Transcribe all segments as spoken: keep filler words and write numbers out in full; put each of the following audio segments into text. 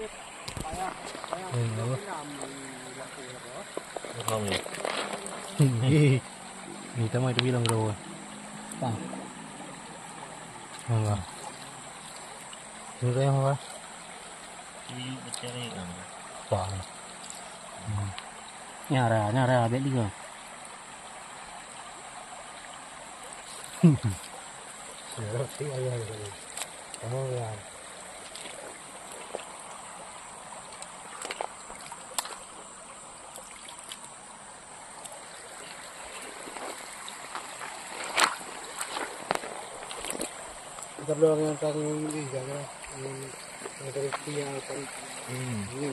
Ni, apa? Ni, ni tamai tu bilang berapa? Bang. Enggak. Ni saya apa? Wah. Hmm. Nyara, nyara, bek liga. Roti ayam tadi. Kamu ya. Kita belum yang tadi ni jaga. Yang, yang tadi punya kan. Hmm. Ini,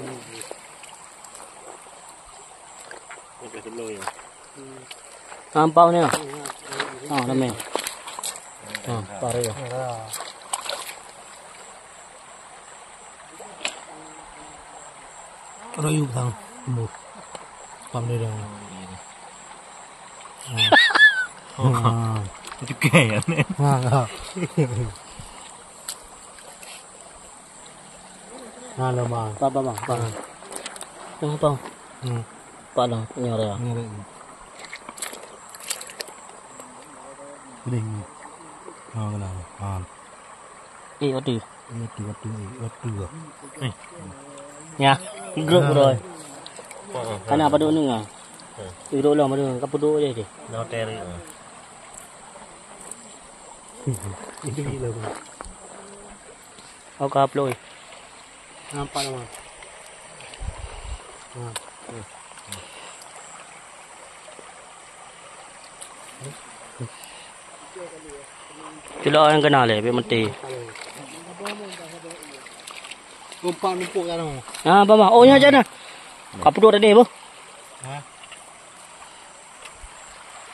ini. Nampak ni. Ha, ramai. Ha, parah ya. Rayu bang. Pam dia dah. Ha. Ha. Itu kaya ni. Ha, ha. Ha, lama. Apa, apa, apa? Ha. Apa? Hmm. Apa dah? Ini orang. Ini orang. Ini. Ha, kena. Ha. Eh, waktu. Ini waktu, waktu, eh, waktu. Eh. Ya, grup bro. Kana paduk ni ah. Grup lah paduk, ka paduk je. Dah teri. Ini gila. Oke, upload. Nampak nama. Ha. Cilok nyang kena lé, bek meuti. Umpak numpuk kat sana. Ha, bah, bah. Oh, nyan jan nah. Ka pudok tadi, boh. Ha.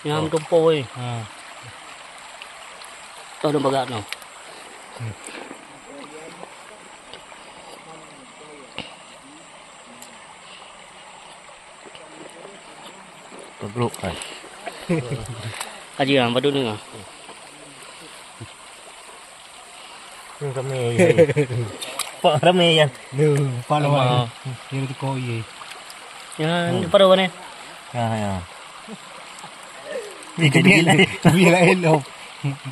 Nyang meutumpôi. Ha. Toh dong bagak noh. Hmm. Pegluk kan. Aji ah, badut ni ah. Ramé ya. Pak ramé ya. Duh, pak lawan. Dia tu kau ye. Ya, ni paro ni. Ya, ya. Ni tapi lain, tapi lain loh.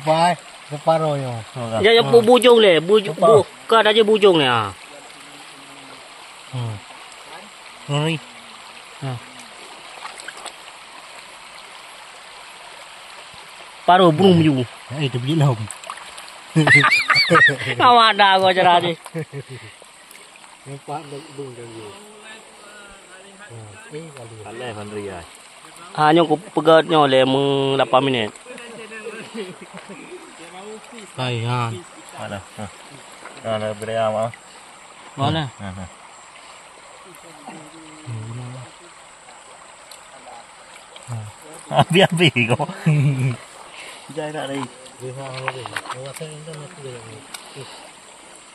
Pai, separo yo. Ya, ya bu-, bujung le, buju-, bukan aja bujung ya. Hmm. Ngeri. Ha. Paro burung maju. Eh, itu biji lom. Awak dah gua cerah ni. Nampak dah burung dah dia. Ha, eh, kali. Aleh Andri ya. Ha, nyoe kupeugöt nyoe lé meu lapan minit. Hai, ha. Mana? Ha. Ha, ada beri awak. Mana? Ha, ha. Habis-habis kau. Jai nak lagi. Dia nak lagi. Awak saya ingat mati dia ni.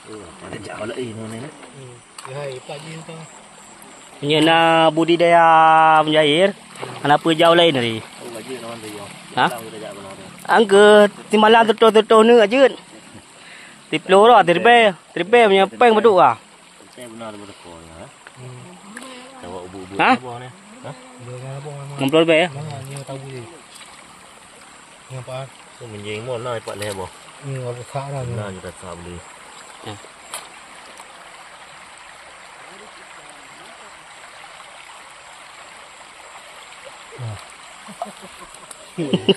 Oh, ada jauh lagi mana ni? Hmm. Hai, Pak Jin tu. Nyoe na budidaya mujair, hana peue jau laén tadi. Ha? Angke timalam teutoh-teutoh neuk jeuet. Tiploh roh, tiribèe, tiribèe meunyoe péng beudôk ah. Beuna daripada ko ya. Tawa ubuk-ubuk. Ha? Apa ni? Ha? Enam puluh lebih ya? Mana ni tahu ni? Nampak? Tu menjing mo na ipak leh boh. Ni apa sak dah ni? Na ni tak boleh. Ya.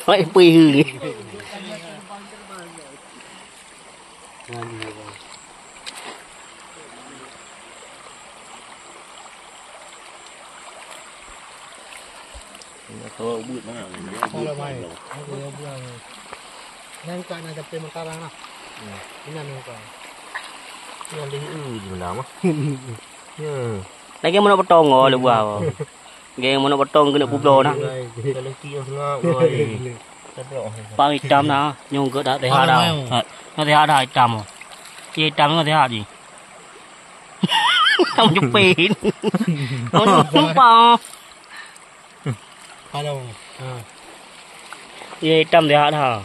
Hai pui hu. Kalau buat mana? Kalau mai, aku yang buang. Nangka nak sampai Mataram lah. Hmm. Ini nangka. Yang di u di mana mah? Ya. Lagi mana potong oh lebuah. Geng manok potong keuneuk publoe na. Kalau ki yang sengak, woi. Pang itam na, nyong keu dah teuhah dah. Ha, nyong teuhah dah itam. Ye itam nyong teuhah jih. Tam jepin. Nyong sumpah. Halo. Ha. Ye itam teuhah dah.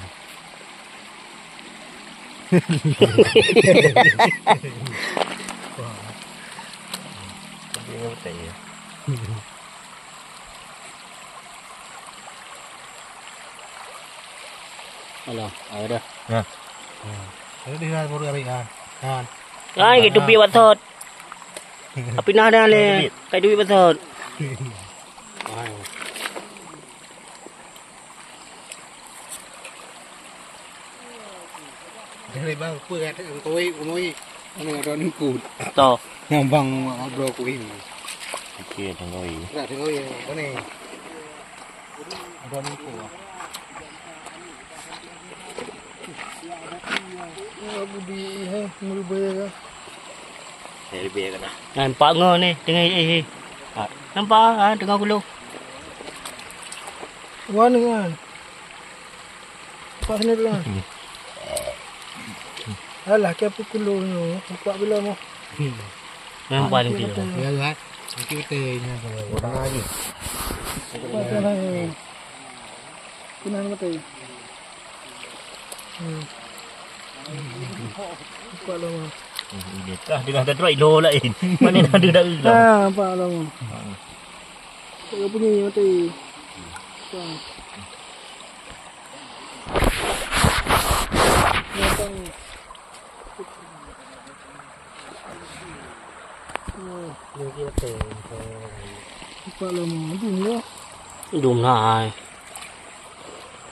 Alah, ada dah. Nah. Jadi dah baru hari kan. Kan. Ai, gitu piye batot. Tapi nah dah le. Kai duit batot. Dari bang, apa kata koi, koi. Anu ada nungkut. Toh. Yang bang ada koi. Okey, ada koi. Ada koi, mana? Ada nungkut. Abu di, eh, merubah ya kan? Saya lebih ya kena. Nampak ngah ni, tengah eh, eh. Ha. Nampak, ha, tengah gulu. Wah, ni kan. Pas ni dulu. Alah, ke apa gulu ni? Nampak bila mah. Nampak ni. Ya, kan? Nanti kita ini apa? Warna ni. Kenapa mati? Hmm. Nampak lama. Dah dengan tadroi lo lain. Mana dah ada dah. Ha, nampak lama. Tak ada bunyi mati. Tak. Nampak. Nampak lama. Itu ni lah. Dum lah ai.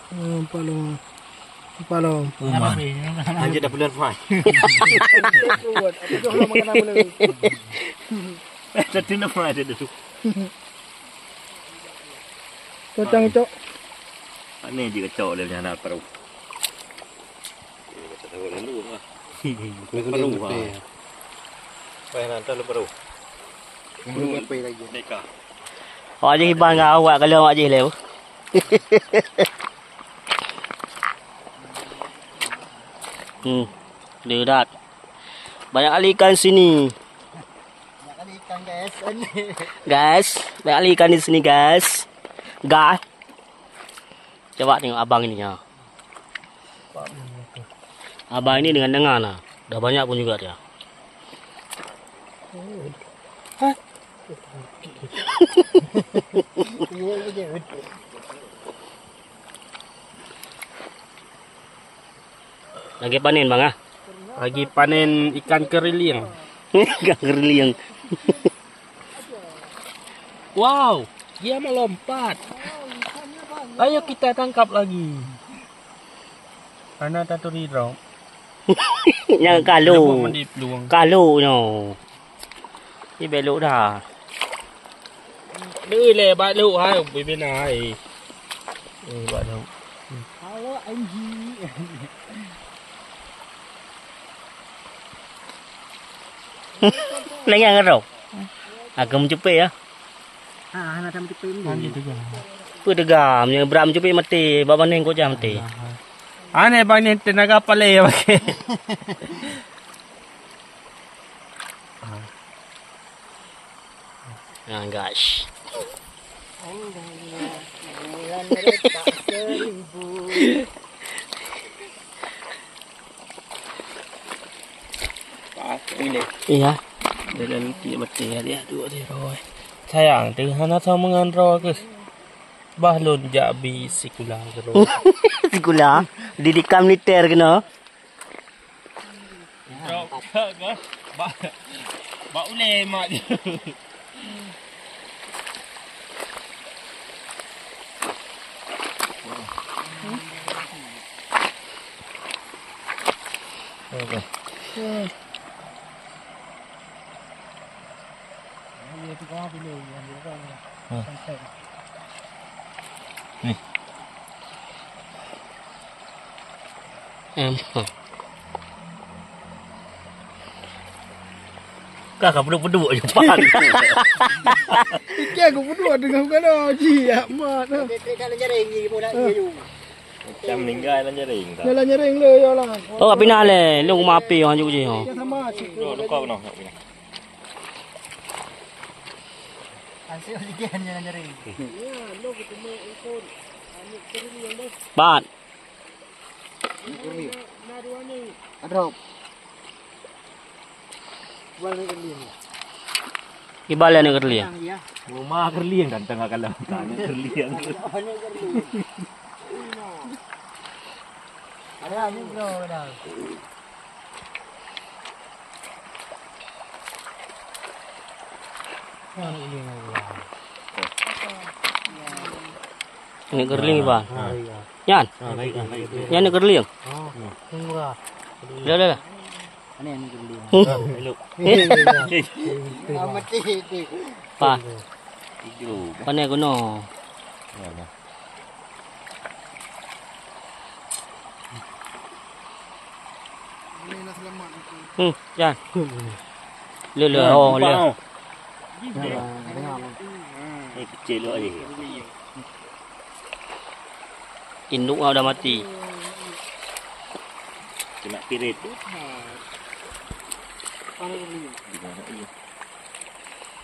Nampak lama. Nampak lama. Anjir dah bulan fai. Aku dah lama kenal bela. Satu nama ada tu. Cocang, Cok. Aneh je kacau dia macam mana, paruh. Paruh, ha. Paruh, ha. Paruh, ha. Paruh, ha. Deka. Awak jih hibah ngon awak kalau awak jih lewat. Hmm. Dia dah. Banyak kali ikan sini. Banyak kali ikan, guys. Guys, banyak kali ikan di sini, guys. Guys. Coba tengok abang ini, ha. Abang ini dengan dengar, nah. Dah banyak pun juga dia. Lagi panen, Bang, ah? Lagi panen ikan kerilieng. Ikan kerilieng. Wow, dia melompat. Ayo kita tangkap lagi. Ana taturi drop. Nyang kalu. Lubuk mandi peluang. Kalu nyoe. Ni belok dah. Deh le bak lok hai, bibina hai. Eh, bak lok. Halo, Anji. Nanya ngerok. Aku mencupe ya. Ha, hana ada mencupe ni. Anji tu kan. Apa degam? Yang berat mencupe mati. Bak mana yang kau jam mati? Aneh bang ni tenaga pale ya pakai. Nah, guys. Iya. Dalam tiap mati dia dua dia roh. Sayang tu hana tahu mengan roh ke. Bah lôn jak bi sikula ke roh. Sikula. Di dikam liter kena. Bak, bak ulèe mak dia. Okey. Nih. Em. Kah ka peuduek-peuduek je pan. Ikan aku peuduek dengan kala ji mak. Macam meninggal dalam jaring tak? Dalam jaring le ya lah. Oh, tapi nak le, lu rumah api orang juk je. Sama cik. Duduk, duduk kau noh. Hasil lagi hanya nyari. Bat. Adrop. Balik ke dia. Iban lé aneuk keureulieng. Uma keureulieng dan tengah kalam. Aneuk keureulieng. Ada ni bro, ada. Aneuk keureulieng, Bang. Ah, iya. Nyan. Ah, naik, naik, naik. Nyan aneuk keureulieng. Oh, murah. Dah, dah, dah. Ini aneuk keureulieng. Hmm. Mati itu. Pa. Tidur. Pane gunong. Ya, ya. Hmm, Jan. Le, le, oh, le. Eh, kecil lagi. Induk udah mati. Kena pirit.